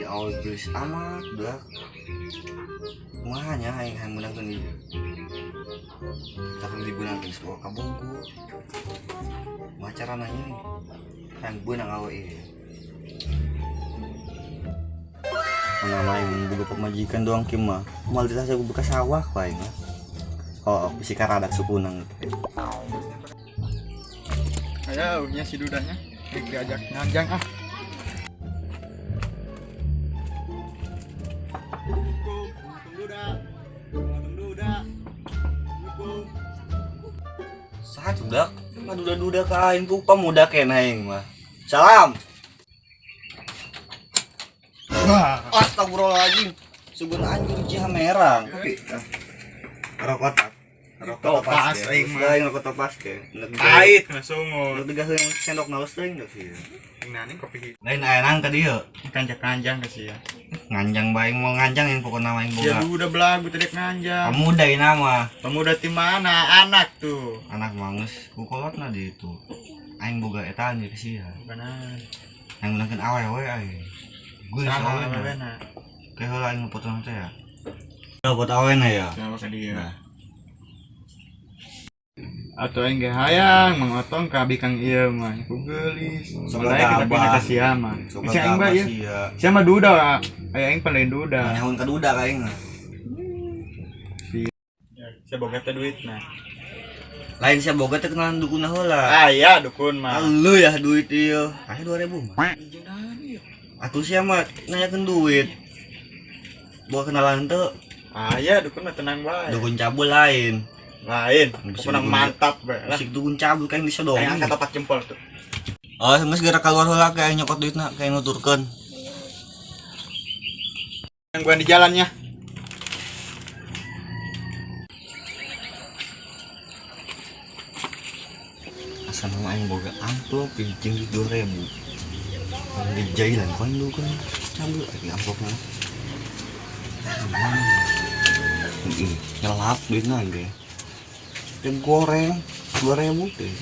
Ya Allah geus amat dak. Kumaha nya aing hayang meunangkeun ieu. Tapi dibeunangkeun geus ka Bogor. Kumaha carana nya? Hayang beunang awe ieu. Mana aing boga pamajikan doang kieu mah. Moal ditasa ku bekas sawah ku aing mah. Oh, bisi karadak sukunang. Ayo, nya si dudanya. Rek diajak nganjang ah. Saha cudak? Ngaduda-duda ka aing ku pemuda keneh aing mah. Salam. Wah. Astagfirullahaladzim. Sugun anjing Cihamerang. Rokok tak. Rokok Topas aing mah. Aing rokok topas ke. Pahit mah sungut. Tegas yang sendok nalus teuing geus ieu. Nani kopi Lain aya nang ka dieu. kanjang-kanjang ka sia. Nganjang bae mau nganjang yang pokokna mah aing Ya boga. udah belagu tadi nganjang. Pemuda ini mah. Pemuda ti mana? Anak tuh. Anak mangus ku kolotna di itu. Aing boga eta anjir ke sia. Benar. Aing meunangkeun awewe aing. Geus Saha awena. awewena? Kayak heula aing potong teh ya. Buat awena ya. Siapa ka dia? Nah. Atau aing ge hayang mangotong ka bikang ieu mah ku geulis. Sok Mulai kita gabah. pindah ka sia mah. Sok Sia aing bae gabah ieu. sia. Sia mah duda. Aya aing paling duda. Nyahun ka duda ka aing mah. Sia boga teh duitna. Lain sia boga teh kenalan dukun heula. Ah iya dukun mah. Halo ya duit ieu. Aya 2000 mah. Atuh sia mah nanyakeun duit. Boga kenalan teu? Ah iya dukun mah tenang bae. Dukun cabul lain. Lain, Bisa pokoknya dukun. mantap bae lah. Musik dukun cabul kayak disodong. Aing angkat opat jempol tuh. Oh, geus geura keluar heula kayak nyokot duitna, kayak nuturkeun. Gangguan di jalannya. Asa mah aing boga amplop jeung duit 2000. Aing dijailan ku aing dukun cabul aing amplopna. Ih, nyelap duitna ge. Teh goreng 2000 teh.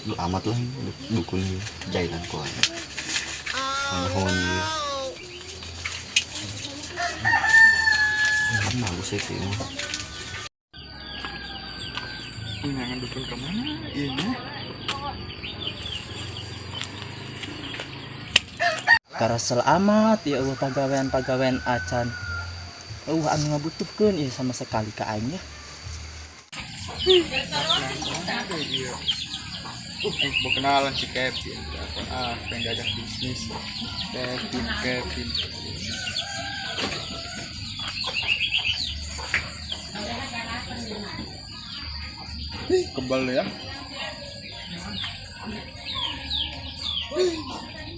Lu amat lah dukun jailan ku aing. Nuhun ieu. Bagus sih kayaknya. Ini dukun kemana? Ini. Karesel amat ya Allah pagawean-pagawean acan. Eueuh anu ngabutuhkeun ieu sama sekali ka aing ya. Aing mau kenalan si Kevin. Ah, pengen diajak bisnis. Kevin, Kevin. Ih, kebal ya.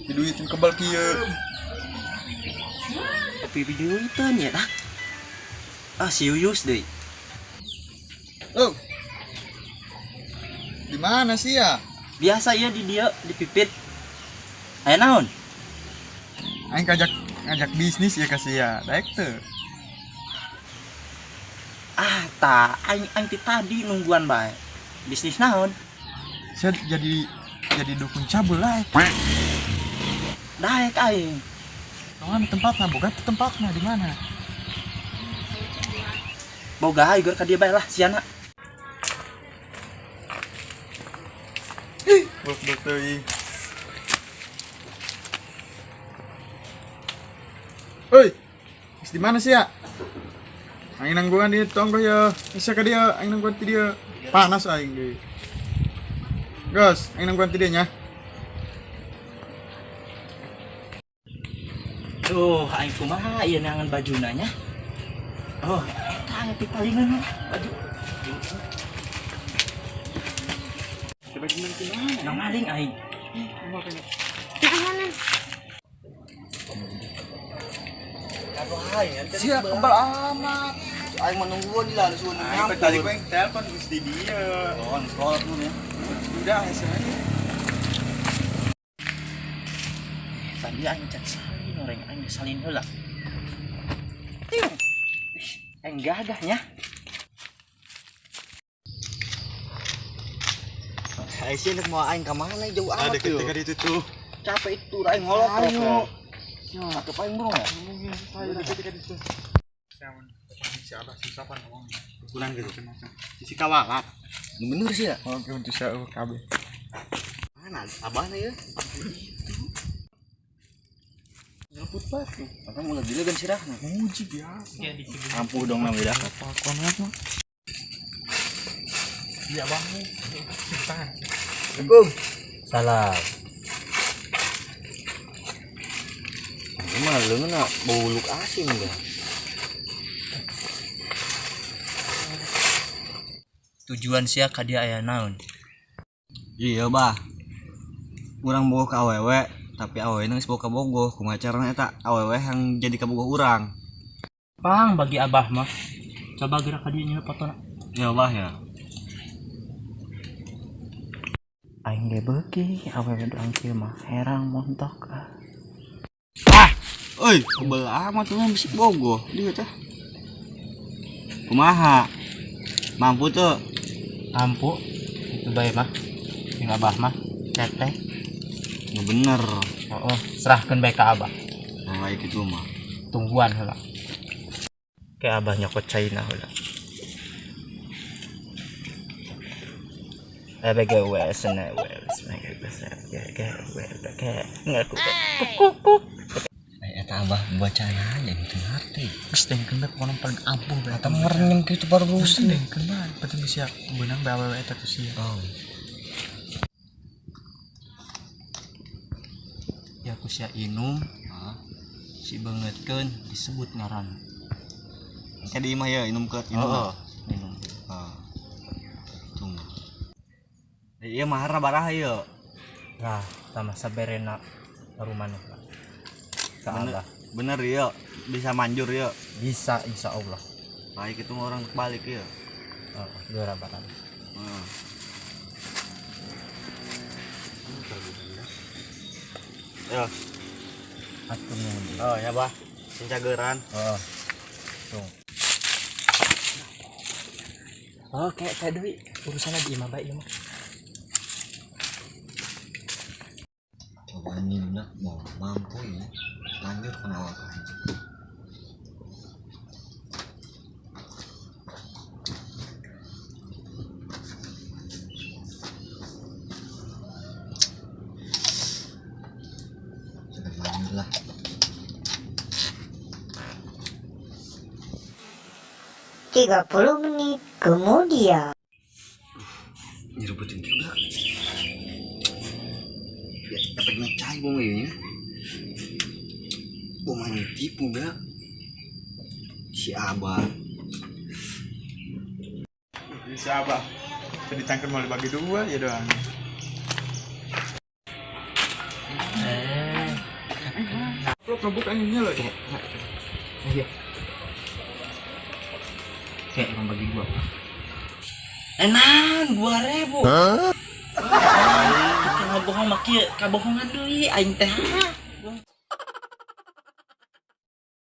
Diduitin kebal kieu. Tapi diduiteun ya dah. Ah si Yuyus deui. Oh. Di mana sih ya? Biasa ieu di dieu di pipit. Aya naon? Aing ngajak bisnis ya kasih ya. Daek teu. Ah ta aing aing ti tadi nungguan bae. Bisnis naon? Saya jadi dukun cabul lah. Daek aing. Mana tempatna? Boga teu tempatna di mana? Boga aing ka dieu bae lah siana. Ih, bok-bok teuing. Oi. Geus di mana sih ya? Aing nangguan di tonggoh ya. Bisa ka dieu, aing nangguan ti dieu. Panas aing deui. Gas, aing nangguan ti dieu nya. Duh, aing kumaha ieu nangan bajuna nya? Oh, eta aing pipalingan baju. Coba gimana di mana? Nang maling aing. Sia kebal amat. Aing mah nungguan di lah suun Aing tadi gua yang telepon geus di dieu. Oh, sekolah dulu ya. Udah hese. Tadi aing cek salin oreng aing salin heula. Tiu. Ih, aing gagah nya. Aing sih mau aing ka mana jauh amat Ada tuh. ketika itu tuh. Capek itu aing ngolok. Ayo. Ya, apa aing burung ya? Si Abah susah pan ngomong. Kurang gitu. Isi kawalat. Bener sih ya. Oke, untuk saya kabeh. Mana abahna ya? Nyelput batu. Akang ulah gila gan sirahna. Muji biasa. Ampuh dong namanya dah. Pakon apa? Iya bang, tangan. Assalamualaikum. Salam. Ini mah leungeun bau luk asin ga. Tujuan sia ka dia aya naon? Iya bah. Urang bogoh ka awewe, tapi awewe geus bogoh ka bogoh. Kumaha carana eta awewe yang jadi kabogoh urang? Pang bagi abah mah. Coba gerak ka dieu nyeun fotona. Ya bah ya. Aing ge beuki awewe doang kieu mah herang montok ah. Ah, euy, kebel amat tuh bisik bogoh dia teh. Kumaha? Mampu tuh. Mampu. Itu bae mah. Jeung abah mah teteh. Ya bener. Oh, serahkeun bae ka abah. Nah, baik itu mah. Tungguan heula. Kayak abah nyokot China heula. Eta abah bacanya aja gitu ngerti. Geus dengkeun bae pokona paling ampuh bae. Eta ngerenyem kitu baru Geus dengkeun bae, penting sia beunang bae awewe eta ku sia. Oh. Ya ku sia inum. Si beungeutkeun disebut ngaran. Engke di imah ya inum ke inum. Heeh, minum. Heeh. Tunggu. Iya mahar baraha ieu. Nah, sama saberena rumana lah. Ka Bener, abah. bener ya, bisa manjur ya. Bisa insya Allah. Baik itu orang balik ya. Heeh, juara barang. Heeh. Ya. Atur nuhun. Oh ya bah, sing cageran. Heeh. Tuh. Oh, kayak deui urusanna di imah bae ieu mah. Coba nyinak mau mampu ya. Lanjut kena awak. Jangan lanjut lah. 30 menit kemudian. Nyerebutin juga. Ya, dapat ngecai bom ini ya. Bom hanya tipu gak? Si Abah. Bisa abah. Tadi tangker mau dibagi dua ya doang. Lo ngebuk anjingnya lo. Iya. Kayak emang bagi gua. Enan 2000. Hah? Kabohong mah kieu, kabohongan deui aing teh.